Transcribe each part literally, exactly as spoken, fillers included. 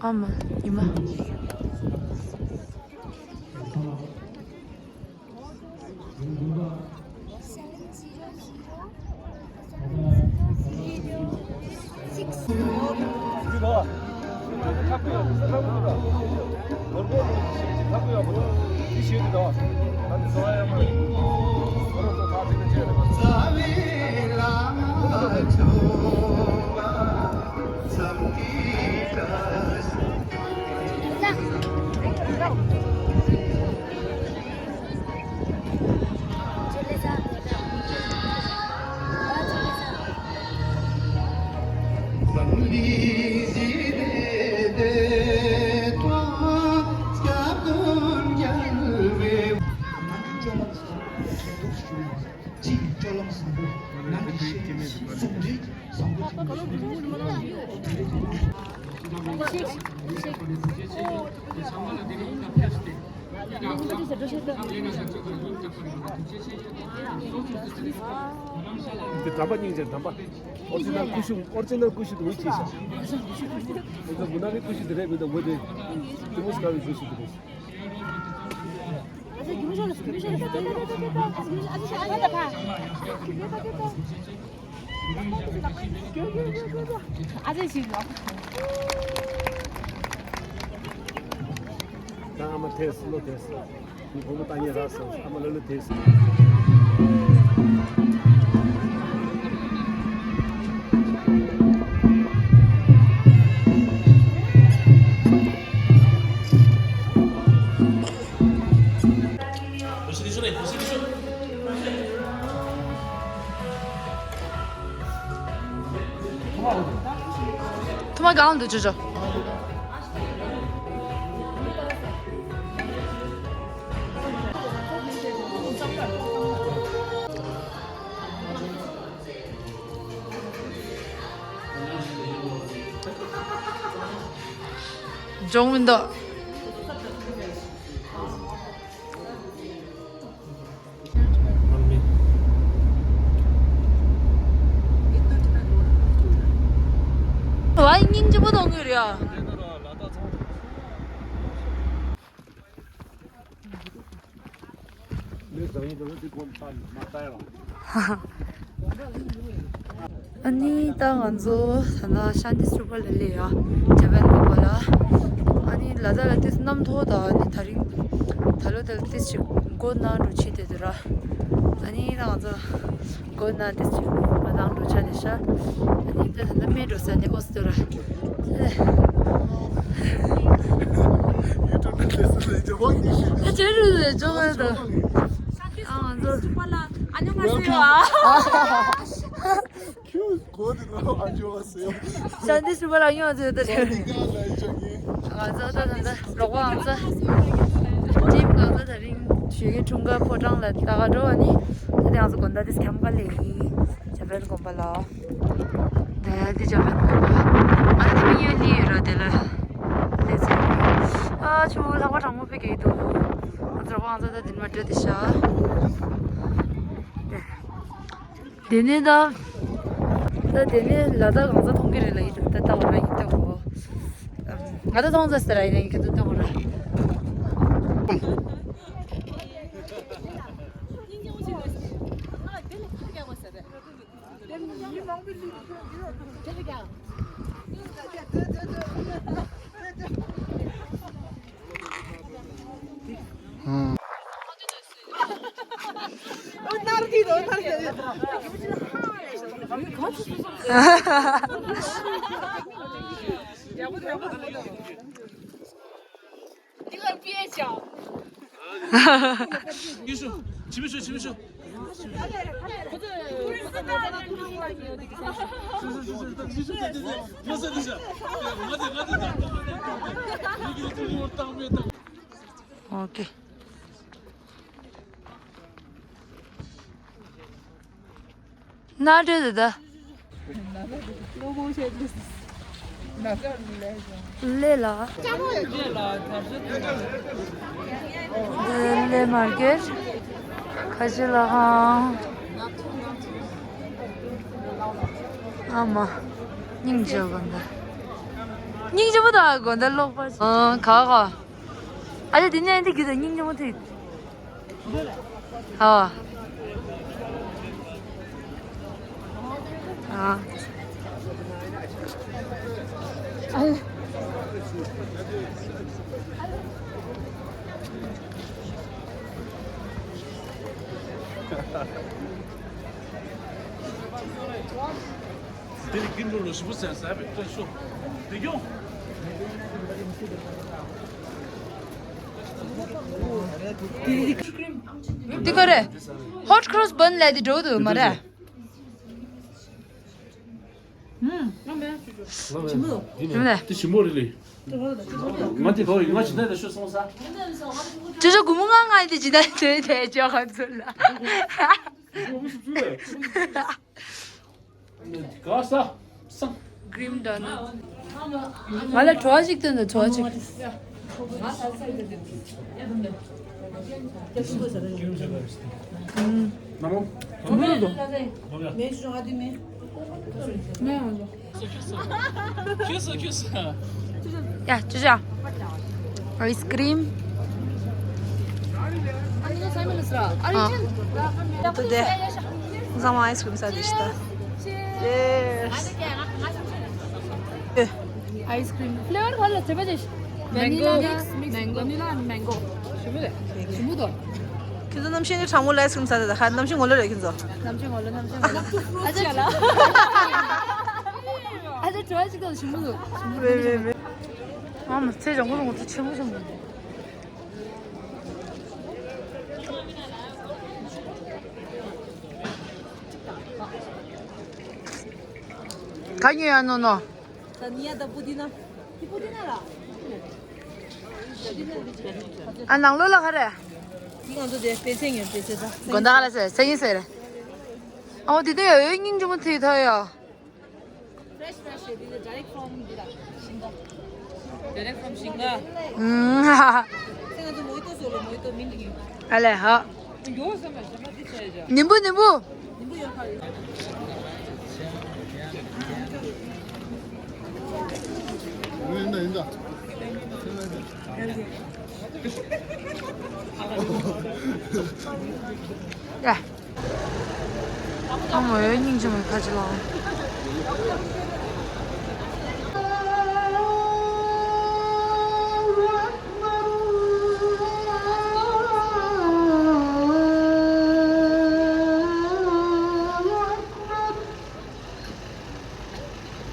ཨ་མ། ཉི་མ། དེ་དམ་པ་སྙིང་རྗེ་དམ་པ། ཨོ་རི་ཇི་ནལ་ཀུ་ཤུ། ཨོ་རི་ཇི་ནལ་ཀུ་ཤུ་དེ་འུ་ཅི་ཤ། ཨོ་ཛ་མུ་ན་རི་ཀུ་ཤུ་དེ་རེད་མི་འདུག་འོ་དེ། དེ་མོ་སྐ་བའི་ཀུ་ཤུ་དེ་རེད། ད་ཨ་མ་དེས་བློ་དེས། ནི་བུ་མོ་ལྟ་ཉེ་རག་སོང་། ཨ་མ་ལ་ལུ་དེས། ཐུ་མ་གང་དུ་ཅོ་ཅོ། སྦྱོང་མི་འདུག་བ་སྙིང་རྗེ་པོ་གཏོང་གི་རེད་ཨ། ཨ་ནི་ད་ང་ཚོ་ད་ལྟ་ཤཱནྟི་སྟུ་པ་ལ་སླེབས་ཡོད། ཇ་པན་དགོན་པ་ལ། ཨ་ནི་ལ་དྭགས་ལ་ཏིས་གནམ་ཐོག་ད་ཨ་ནི་ད་རིང་ད་ལོ་དེ་ལ་ཏིས་ཅིག་མགོ་ན་འགྲོ་ཆེ་དེ་དུ་ར། ཨ་ནི་ད་ང་ཚོ་མགོ་ན་ཏིས་ཅིག་མ་དང་འགྲོ་ཆ་དེ་ཤ། ཨ་ནི་ད་ད་ལྟ་མེ་འགྲོ་ས་ནས་ཨོ་སི་དུ་ར། ཨ་ཅེ་རུ་ཇོ་ག་ད། ཨ་ང་ཚོ། ཁྱོད་གོ་དེ་ལ་ཨ་ཇོ་བ་ཟེར། ཤཱནྟི་སྟུ་པ་ལ་ཡོང་ཚོད་དེ་རེད། ང་ཚོ་ད་ད་ད་རོགས་པ་ང་ཚོ། ཊིམ་ང་ཚོ་ད་རིང་ཞོགས་ཀའི་འཁྲུངས་སྐར་ཕོ་བྲང་ལ་ལྟ་ག་འགྲོ་བ་ནི། ད་དེ་ང་ཚོ་དགོན་བདག་དེ་ཁམས་ཀ་ལེ་ཡིན། ཇ་པན་དགོན་པ་ལ། དེ་དེ་ཇ་པན་དགོན་པ། ཨ་ནི་དེ་མི་ཡོད་ལི་ཡོད་ར་དེ་ལ། ལེ་ཚེ། ཨ་ཆུ་ལྷག་པ་གྲང་མོ་ཕེ་གེ་འདུག་ང་ཚོ་རོགས་པ་ང་ཚོ་ད་དེ་མ་སྤྲོད་དེ་ཤ། དེ། དེ་ནས་ད། ད་དེ་ནས་ལ་དྭགས་གང་ས་མཐོང་གི་རེད་ལ་ཡིན་ད་ལྟ་བ་ར་ཡིན་ད་གོ། ང་ད་མཐོང་ཚ་ཟེར་ར་ཡིན་ཡིན་གི་ད་ལྟ་བ་ར། ཨོ་ཀེ། ན་འདྲེ་དེ་ད། ལས་ལ། འདི་ལས་མར་གེར། ཁ་ཆེ་ལ་ཧང་། ཨ་མ། སྙིང་རྗེ་དགོན་ད། སྙིང་རྗེ་པོ་དང་དགོན་ད་ལོག་པ། ཨང་ག་ག་ཨ་ལེ་དེ་ནས་འདི་གི་ད་སྙིང་རྗེ་མོ་དེ། ཨ། ཨ། དེ་ནི་ཀིན་འགྲོ་ལོ་ཞིབ་པོ་ཟ་ཟ་བའི་སྐད་ཤོག་དེ་ཀྱང་། འདི་ག་རེད། Hot cross bun ལབ་དེ་འགྲོ་འདུག་མ་རེད། ཞིམ་པོ་རེད་ལེ། ང་དེ་ག་ཡིན་ང་ཇི་ལྟར་ལ་ཤོད་སོང་ས། ཅོ་ཅོ་སྒོར་མོ་ལྔ་ལྔ་ཡིན་དེ་ཇི་ལྟར་དོན་དེ་ཅོ་ག་ཚོད་ལ། ག་ས། སང་། Cream donut. ང་ལ་བྲོ་བ་ཞིག་སྟོན་དང་བྲོ་བ་ཞིག་ཨུམ། ནམ་མོ། ཐུང་ཐུང་དུ། ཁྱོད་སུ་ཁྱོད་སུ། ཡ་ཅི་ཅི། Ice cream. ཨ། དེ་ཚང་མ་ice cream ཟ་དེ་ཤི་ད། Yes. Ice cream flavor ག་ལ་ཚེ་པ་ཅེ། Mango. Vanilla mix, mango. Vanilla and mango. ཞིམ་པོ་རེད། ཞིམ་པོ་འདུག་ཁྱེད་ཚོ་གནམ་གཤིས་ནི་གྲང་མོ་ལ་ice cream ཟ་དེ་ད་ཧ། གནམ་གཤིས་ངོ་ལོ་རེད་ཁྱེད་ཚོ། གནམ་གཤིས་ངོ་ལོ་གནམ་གཤིས་ངོ་ལོ། ཨ་ཅག་ཅིག་ལ། ཨ་ཅག་བྲོ་བ་ཅིག་དང་ཞིམ་པོ་འདུག་ཞིམ་པོ་འདུག་མེད་མེད་མེད། ཨ་མ་ཚེ་ལྗང་ཁུ་ལྗང་ཁུ་ཚེ་ཆེན་པོ་ཆེན་པོ། ག་ཉོས་ཡ་ནོ་ནོ། ད་ནི་ཡ་ད་པུ་དི་ན། དེ་པུ་དི་ན་ལ། ཨ་ནང་ལོགས་ལ་ག་རེ། དེ་ང་ཚོ་དེ་པེ་ཚེ་ཉོས་པེ་ཚེ་ད། དགོན་བདག་ལ་ཟེར་སེ་ཡིན་ཟེར། ཨོ་དེ་དེ་ཡ་ཡོད་སྙིང་རྗེ་མོ་ཚེ་ཐོ་ཡ། Fresh, fresh. This is direct from the Shinga. Direct from Shinga. ཨུམ། ང་ཚོ་mojito བཟོ་ལོ། Mojito མིན་འདི། ཨ་ལེ་ཧ། ཡོད་བསམ་པ་བྱས་ན་འདི་བྱས་བྱས། ནིམ་བུ་ནིམ་བུ། ནིམ་བུ་ཡོད་ཁ་ཡོད། ཡིན་ད་ཡིན་ད། ཡ། ཨ་མ་ཡོད་སྙིང་རྗེ་མོ་ཁ་ཅིག་ལ།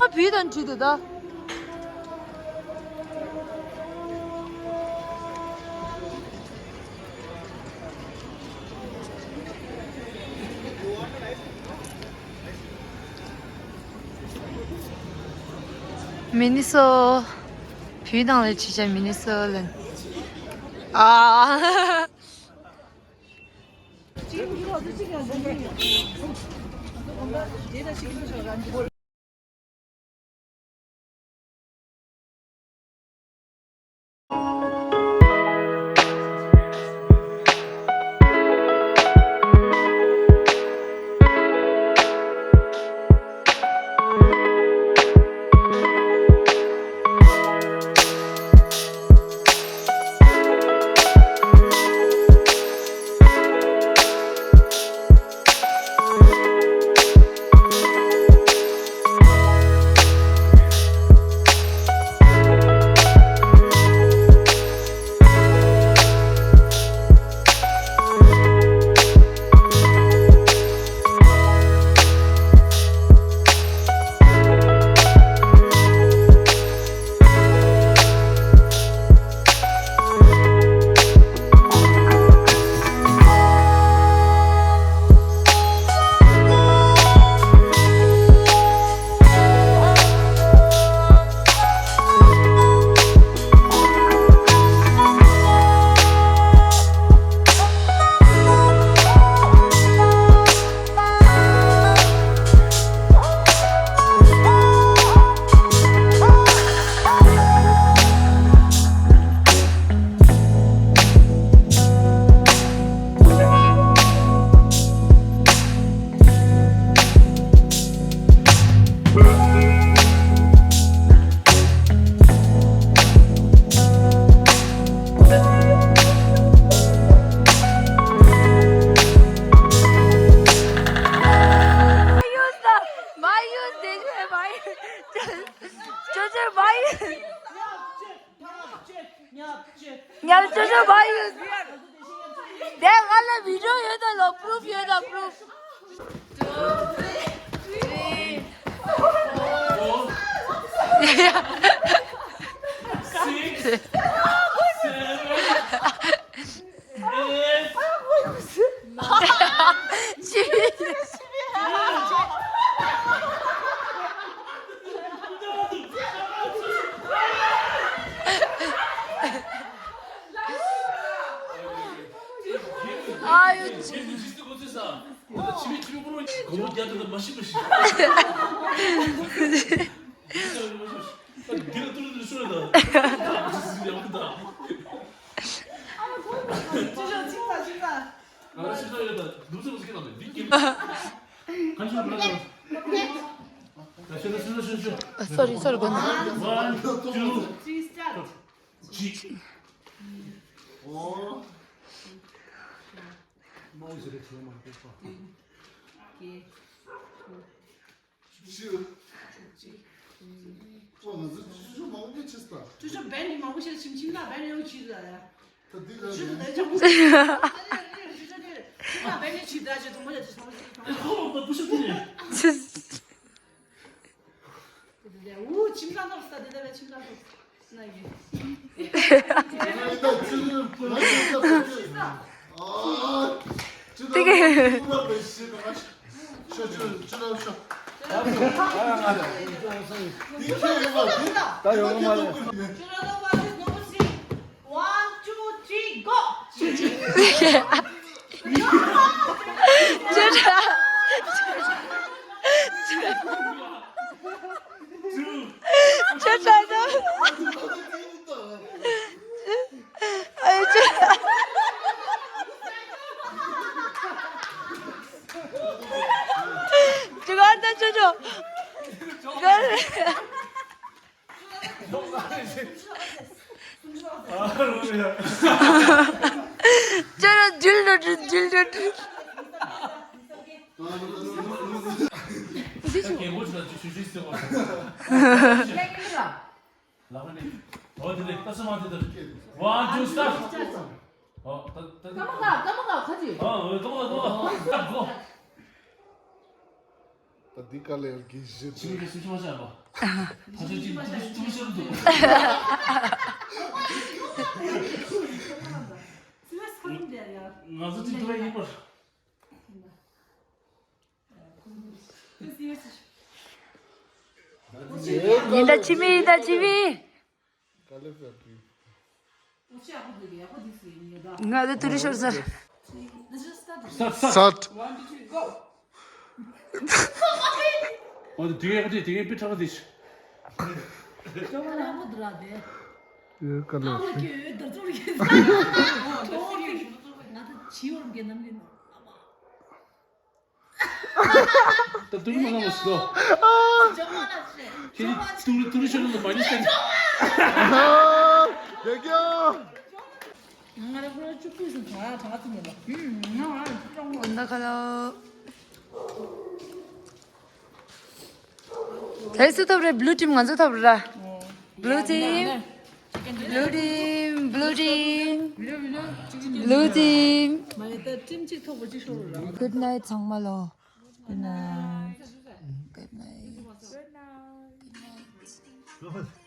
ཨ་བུ་དང་བྲིས་འདུག་ད། མི་ནི་སོ། བུའི་ནང་ལ་ཆི་ཆ་མི་ནི་སོ་ལ། ཨ། ཉར་ཆོག་ཆོག་བ་ཡོད། དེ་ང་ལ་བི་ཌིའོ་ཡོད་ད་ལོ། པུ་རུབ་ཡོད་ད། པུ་རུབ། ཨ་ཡོ། Sorry, sorry, go on. One, two, three. ཅུ་ཅུ་བན་གྱི་མང་པོ་ཞིག་ཁྱིམ་ཁྱིམ་ལ་བན་ཡོང་ཕྱིར་ལ་ཡ། ད་འདི་ལ་ཅུ་ཅུ་ནས་ཅང་པོ་ཞིག་ཅུ་ཅུ་ནས་ཅུ་ལ་བན་ནས་ཅི་ད་ཅི་དུ་མོ་ཡ་ཅི་ཚང་མ་ཅི་ཚང་མ་ཅི། ཨོ་ད་པུ་ཤུ་ཏི་ནས། ཅི། དེ་དེ་དེ་འུ་ཁྱིམ་ཚང་ཐོབ་ས་དེ་དེ་བས་ཁྱིམ་ཚང་ཐོབ་ས་ན་ཡིན། དེ་ག་ད་ཡོང་གི་མ་རེད། One, two, three, go! ཅི་ད། ཅི་ད་ད། ཨེ་ཅི། ཅི་ག་ད་ཅི་ཅོ། ཅི་ར་ཇིལ་ལོ་ཇིལ་ལོ་ཇིལ། ལག་པ་ནི། ཨོ་དེ་ནས་ལྟ་ས་མ་དེ་དར། One, two, start. ཨོ་ད་ད་ད། ཀ་མ་ཀ་ཀ་མ་ཀ་ཁ་ཅིག་ཨོ་ཀ་མ་ཀ་ཀ་མ་ཀ་ཀ་ཀ། ད་འདི་ཀ་ལེར་གི་གཞི་ཆི་མི་གི་སུ་ཆི་མ་ཆ་བ། ད་ཆ་ཅི་ཏུ་ཏུ་ཤར་འདུག་ང་ཚོ་ཅི་ཏུ་བ་ཡིན་པར། ཡིན་ད་ཅི་མི་ཡིན་ད་ཅི་མི། ང་ད་དུ་རི་ཤོར་ས། སར། ཨོ་དེ་ཡག་དེ་དེ་ཡག་པི་ཁྲག་དེ། ཡོད་ག་ལ། ང་ད་ཇི་ཡོར་གི་ནམ་ལི་ནོ། ད་ཏུ་རི་མ་ལངས་སོ། ཁྱེད་ཀྱིས་ཏུ་རི་ཏུ་རི་ཤོར་ལ་མ་ཉེས་ཀྱང་། རྒྱལ་སྐྱོང་། ང་རང་ཁོ་རང་བཅུ་དགུ་ཟིན་གྲྭ་གྲྭ་ཚོ་མེད་ལ། ང་ང་རང་བཅུ་གྲངས་འོན་ད་ཁ་ལོ། དེ་སུ་ཐོབ་རེད། Blue team ང་ཚོ་ཐོབ་ར། Blue team. Blue team, blue team, blue team. Good night ཚང་མ་ལོ། Good night. Good night. Good night.